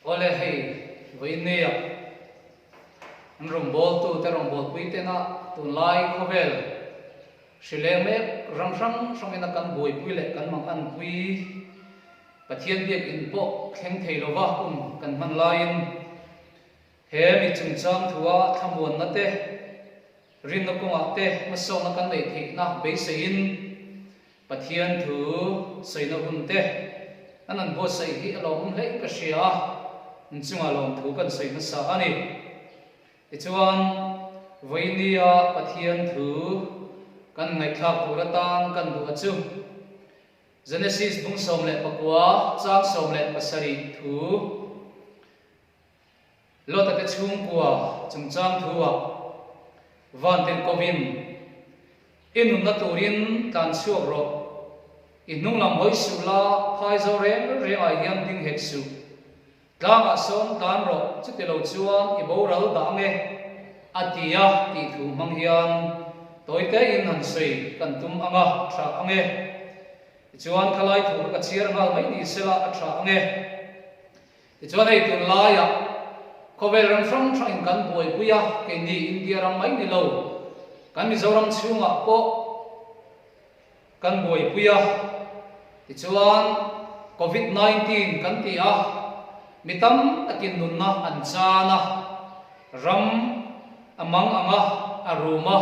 Awle hei vawiinnia an rawngbawltu te rawngbawlpui tena tunlai khawvel hri leng mek ram hrang hrangin a kan buaipui leh kan manganpui Pathian biakinn pawh thleng thei lova hun kan hman laiin he mi chungchang thua thlamuanna te Rinna kawngah te hmasawnna kan neih theihna beiseiin Pathian thu sawina hun te an han buatsaih hi a lawmawm hlein ka hria a, inchungah lawmthu kan sawi hmasa a ni. Tichuan, vawinia Pathian thu kan ngaihthlak tur atan kan duh a chu Genesis bung 19 chang 17 thu, Lota te chhungkua chungchang thu-ah Vantirhkovin, I nunna turin tlan chhuak rawh, i hnunglam hawi suh la, phai zo reng rengah hian ding hek suh. Tlangah sawn tlan rawh, chuti lo chuan i boral dah ange, a ti a tih thu hmang hian tawi tein han sawi kan tum anga tha ange. Tichuan khalai thu kha ka chhiar nghal mai ni sela a tha ange. Tichuan hei tunlaiah khawvel ram hrang hrangin kan buaipui a, keini India ram mai ni lo, kan Mizoram chhungah pawh kan buaipui a. Tichuan Covid 19 kan ti a, mi tam takin nunna an chan a, ram a mang ang a, a rum a,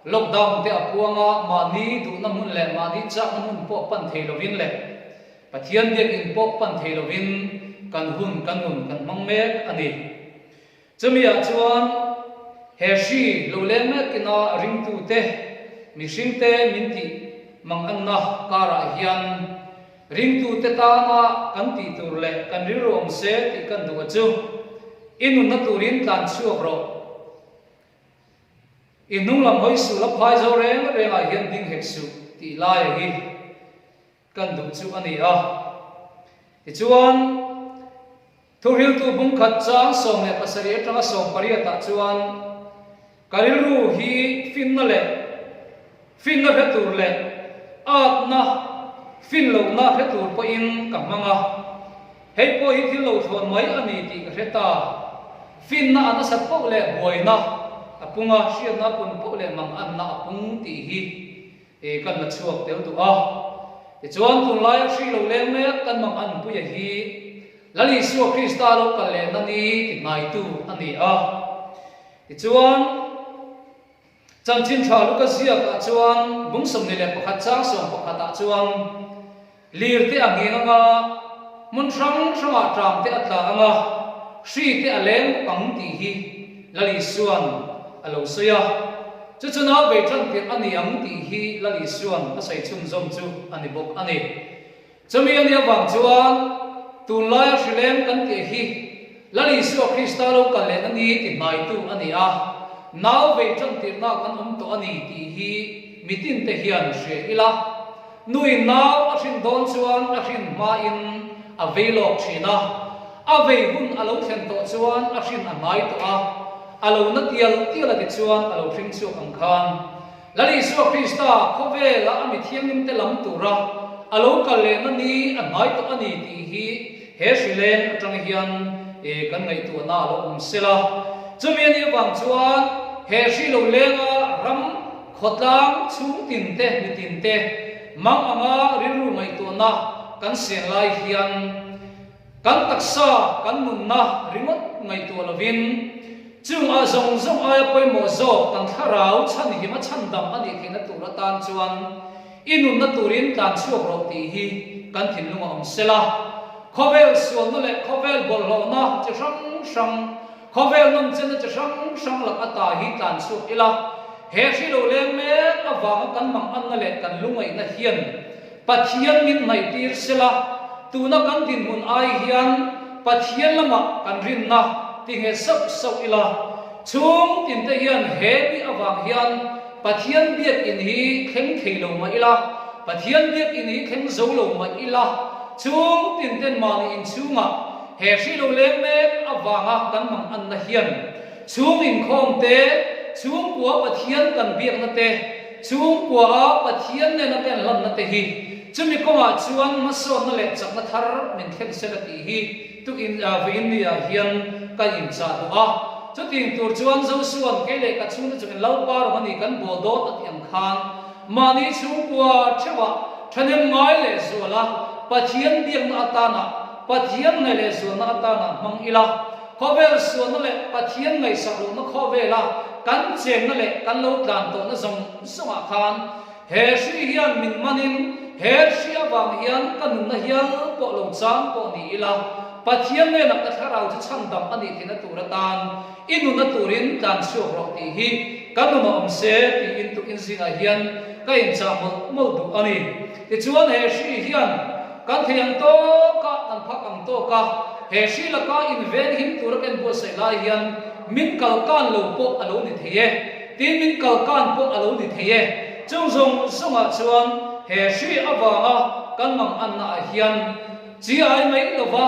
lockdown te a puang a, mahni duhna hmun leh mahni chakna hmun pawh pan thei lovin leh Pathian biakinn pawh pan thei lovin kan hun kan nun kan hmang mek a ni. Chumi ah chuan he hri lo leng mekin a ringtute, mihringte min tih manganna karah hian ringtute tana kan tih tur leh kan rilru awm se tih kan duh a chu, I nunna turin tlan chhuak rawh. I hnunglam hawi suh la phai zo reng rengah hian ding hek suh tih laia hi. Kan duh chu a ni a. Tichuan, Thuhriltu bungkhat chang 17 atanga 18 ah chuan ka rilru hi finna leh finna hre tur leh atna fin lohna hre tur pawhin ka hmang a. Hei pawh hi thil lo thlawn mai a ni tih ka hre ta. Finna a nasat poh leh buaina a pung a, hriatna a pun poh leh manganna a pung tih hi I kan la chhuak tel duh a. Tichuan tunlaia hri lo leng mek kan mang anpuia hi Lal Isua Krista lo kal lehna ni ti hnaitu a ni a. Tichuan Chanchin Tha Luka ziakah chuan bung 21 chang 11 ah chuan Lir te a ngheng anga, hmun hrang hrangah ṭam te a tla anga, hri te a leng bawk ang tih hi Lal Isua'n a lo sawi a. Chu chu nau vei ṭan tirh a ni ang tih hi Lal Isua'n a sawi chhunzawm chu a ni bawk a ni. Chumi a nih avang chuan tunlaia hri leng kan tih hi Lal Isua Krista lo kal lehna ni ti hnaitu a ni a, nau vei ṭan tirhna kan awm tawh a ni tih hi mitin te hian hria ila. Nuin nau a hrin dawn chuan a hrin hmain a vei lawk thin a, a vei hun a lo thlen tawh chuan a hrin a hnai tawh a, a lo na tial tial a tichuan a lo hring chhuak ang khan. Lal Isua Krista khawvela a mi thianghlimte lam tura a lo kal lehna ni a hnai tawh a ni tih hi he hrileng atang hian kan ngaihtuahna a lo awm sela. Chumi a nih avang chuan he hri lo lenga ram Khawtlang chhung tin te, mi tin te, mang anga rilru ngaihtuahna kan sen lai hian kan taksa, kan nunna ringawt ngaihtuah lovin chungah zawng zawng aia pawimawh zawk kan thlarau chhanhim a chhandam a nih theihna tur atan chuan i nunna turin tlan chhuak rawh tih hi kan thinlung a awm sela. Khawvel sualna leh khawvel bawlhhlawhna chi hrang hrang Khawvel nawmchenna chi hrang hrang lak ata hi tlan chhuak ila, he hri lo leng mek avanga kan manganna leh kan lungaihna hian Pathian min hnaihtir sela, tuna kan dinhmun ai hian Pathian lamah kan rinna ti nghet sauh sauh ila, chhung tinte hian he mi avang hian Pathian biakinn hi thleng thei lo mah ila, Pathian biakinn hi thleng zo lo mah ila, chhung tinten mahni inchhungah He hri lo leng mek avanga kan mang anna hian chhung inkhawm te, chhungkua Pathian kan biakna te, chhungkua a Pathian nena kan hlanna te hi chumi kawngah chuan hmasawnna leh chakna thar min thlen sela tih hi tukin vawiin ni ah hian ka inchah duh a. Chutiang tur chuan Josua'n kei leh ka chhungte chungin Lalpa rawng a ni kan bawl dawn a tih ang khan mahni chhungkua theuhah thahnem ngai leh zual a, Pathian biakna atana Pathian ngaih leh zualna atana hmang ila, khawvel sualna leh Pathian ngaihsak lohna khawvela kan chenna leh kan lo tlan tawhna zawng zawngah khan he hri hian min manin he hri avang hian ka nunna hial pawh lo chang pawh ni ila, Pathian hnenah ka thlarau chu chhandam a nih theihna tur atan i nunna turin tlan chhuak rawh tih hi ka nun a awm se tiin tukin zingah hian ka inchah mawlh mawlh duh a ni. Tichuan he hri hian kan thei ang tawk a, kan phak ang tawk a, he hri laka inveng him tura ka inbuatsaih lai hian min kalkan lo pawh a lo ni thei e, tin min kalkan pawh a lo ni thei e. Chung zawng zawngah chuan he hri avanga kan manganna ah hian chi ai mai lova,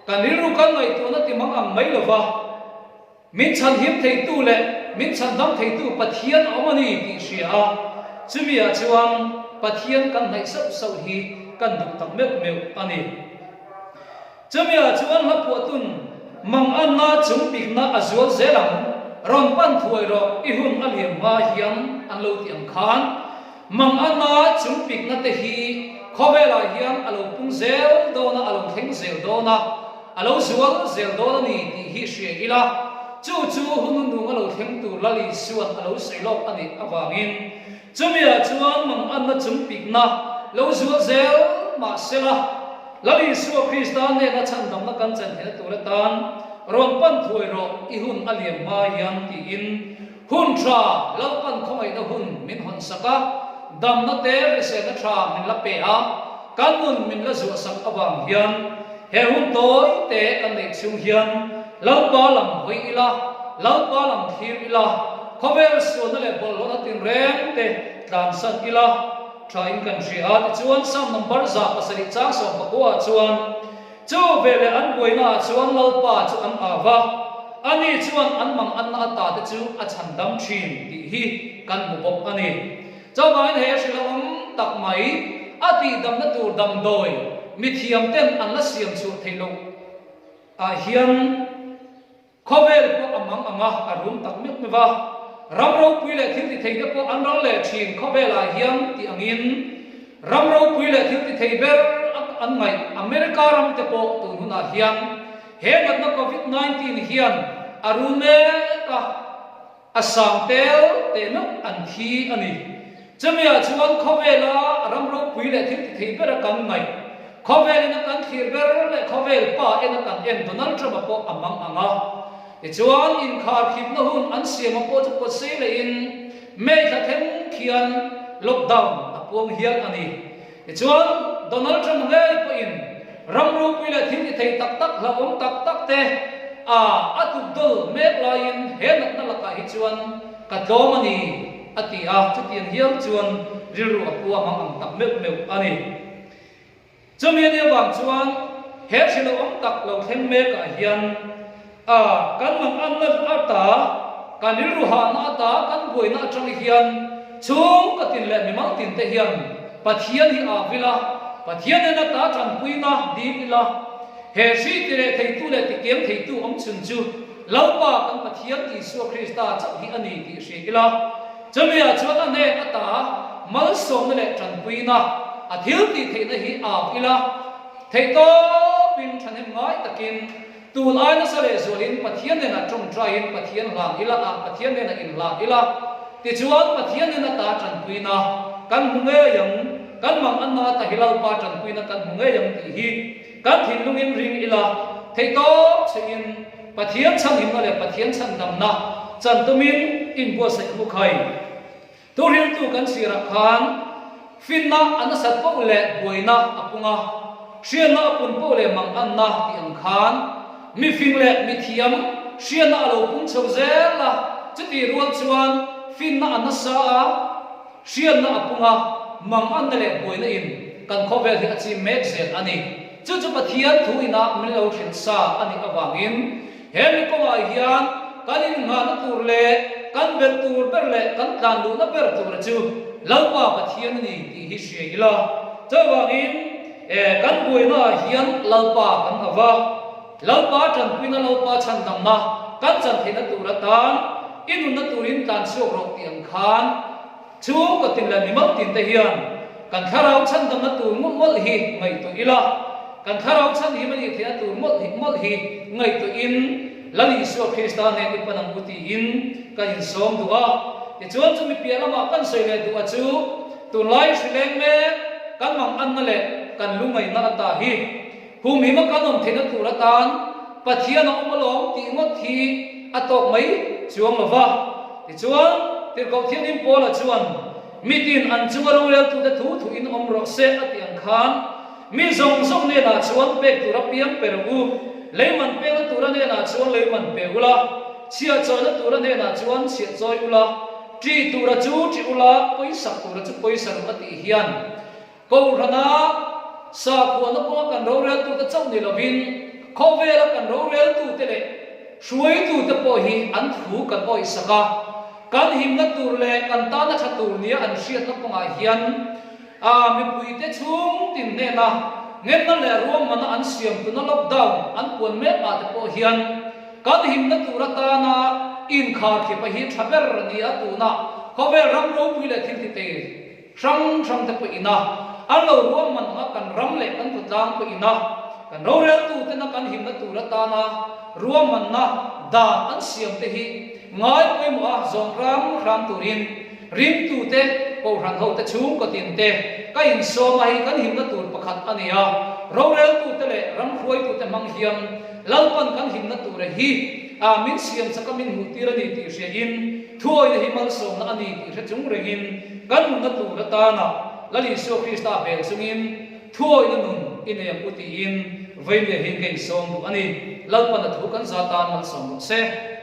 kan rilru kan ngaihtuahna ti mang ang mai lova, Min chhanhim theitu leh min chhandam theitu Pathian a awm a ni tih hria a, chumi ah chuan Pathian kan hnaih sauh sauh hi kan duh tak meuh meuh a ni. Chumi ah chuan hla phuahtun manganna chungpikna a zual zel ang, rawn pan thuai rawh i hun a liam hma hian an lo ti ang khan manganna chungpikna te hi khawvelah hian a lo pung zel dawn a, a lo thleng zel dawn a. A lo zual zel dawn a ni tih hi hria ila, chu chu hun nung a lo thleng tur Lal Isua'n a lo sawi lawk a nih avangin chumiah chuan manganna chungpikna lo zual zel mah sela, Lal Isua Krista hnena chhandamna kan chan theihna tur atan rawn pan thuai rawh i hun a liam hma hian tiin hun tha Lalpan khawngaihna hun min hawn sak a, damna te hriselna tha min la pe a, kan nun min la zuah sak avang hian He hun tawi te kan neih chhung hian Lalpa lam hawi ila, Lalpa lam thlir ila, khawvel sualna leh bawlhhlawhna tinreng te tlansan ila tha in kan hria a. Tichuan Psalm number 700 chang 19 ah chuan, Chu veleh an buaina ah chuan Lalpa chu an au va, ani chuan an mang anna ata te chu a chhandam thin tih hi kan hmu bawk a ni. Chuvangin he hrilh a awm tak mai, a tihdamna tur damdawi mithiam ten an la siam chhuah theih loh ah hian khawvel pawh a mang ang a, a rum tak meuh meuh a. Ram ropui leh thil ti thei te pawh an ral leh thin khawvel ah hian tih angin ram ropui leh thil ti thei ber a an ngaih America ram te pawh tun hunah hian he natna Covid 19 hian a rum mek a. A sang tel teh meuh an thi a ni. Chumi-ah chuan khawvela ram ropui leh thil ti thei bera kan ngaih, khawvelin a kan thlir ber leh khawvel pa en a kan en Donald Trump-a pawh a mang ang a. Tichuan, inkharkhipna hun an siama pawh chu pawt sei lehin May thla thleng khian lockdown a puang hial a ni. Tichuan, Donald Trump ngei pawhin ram ropui leh thil ti thei tak tak hlauhawm tak tak te a a tukdawl mek laiin he natna lakah hi chuan ka tlawm a ni a ti a, chutiang hial chuan rilru a pu a mang ang tak meuh meuh a ni. Chumi a nih avang chuan he hrilhawm tak lo thleng mekah hian A, kan manganna ata, kan rilru hahna ata, kan buaina atang hian chhung ka tin leh mimal tin te hian Pathian hi a vil a, Pathian en ata tanpuina dil ila, he hri ti leh theitu leh ti kiam theitu awm chhun chu Lalpa kan Pathian Isua Krista chauh hi a ni tih hria ila, chumi ah chuan a hnen ata malsawmna leh tanpuina a thil tih theihna hi au ila, theihtawpin thahnem ngai takin Tun ai nasa leh zualin Pathian nena tawngtaiin Pathian hlan ila a, Pathian nena inhlan ila, tichuan Pathian nena ta tanpuina kan hmu ngei ang, kan mang anna ata hi Lalpa tanpuina kan hmu ngei ang tih hi kan thinlungin ring ila, theihtawp chhein Pathian chhanhimna leh Pathian chhandamna chan tumin inbuatsaih hmu khai. Thuhriltu kan chhirah khan finna a nasat poh leh buaina a pung a, hriatna a pun poh leh manganna tih ang khan mifing leh mithiam hriatna a lo pung chho zel a, chutih rual chuan finna a nasa a, hriatna a pung a, manganna leh buaina in kan khawvel hi a chim mek zel a ni. Chu chu Pathian thu ina min lo hrilh sa a nih avangin He mi kawngah hian kan innghahna tur leh kan belh tur ber leh kan tlan luhna ber tura chu Lalpa Pathian a ni tih hi hria ila. Chuvangin, kan buainaah hian Lalpa kan ava. Lalpa tanpuina Lalpa chhandamna kan chan theihna tur atan i nunna turin tlan chhuak rawh tih ang khan chhungkaw tin leh mimal tin te hian kan thlarau chhandamna tur mawlh mawlh hi ngaihtuah ila, kan thlarau chhanhim a nih theihna tur mawlh mawlh hi ngaihtuahin Lal Isua Krista nen i pan ang u tiin ka insawm duh a. Tichuan chumi piah lamah kan sawi leh duh a chu tunlai hrileng mek kan manganna leh kan lungaihna ata hi Humhima kan awm theihna tur atan Pathian a awm alawm tih ngawt hi a tawk mai chuang lo va. Tichuan, Tirhkoh Thianghlim Paula chuan, Mitin an chunga roreltute thu thuin awm rawh se a tih ang khan, mi zawng zawng hnenah chuan pek tur a piang pe rawh u, leiman pekna tura hnenah chuan leiman pe ula, chhiah chawina tura hnenah chuan chhiah chawi ula, ṭih tura chu ṭih ula, pawisak tura chu pawisa rawh a tih hian, Kohhrana sakhuana kawnga kan roreltute chauh ni lovin khawvela kan roreltute leh hruaitute pawh hi an thu kan awihsak a, kan himna tur leh kan tana tha tur nia an hriatna kawngah hian a mipuite chhung tin hnena ngenna leh ruahmanna an siam tuna lockdown an puan mek ah te pawh hian kan himna tur atana inkharkhipa hi tha ber nia tuna khawvel ram ropui leh thil ti thei Hrang hrang te pawh ina an lo ruahman anga kan ram leh kan khawtlang pawh ina kan roreltu tena kan himna tur atana ruahmanna dan an siam te hi ngai pawimawh a zawm hrang hrang turin ringtute, kohhran hote chhungkaw tin te ka insawm a hei kan himna tur pakhat a ni a, roreltute leh ram hruaitute hmang hian Lalpan kan himna tura hi a min siam chak a min hmuh tir a ni tih hriain thuawina hi malsawmna a ni tih hre chung rengin kan nunna tur atana Lal Isua Krista bel chungin thuawina nun i nei ang u tiin Vainia hian ka insawm duh a ni. Lalpan a thu kan za tan malsawm rawh se.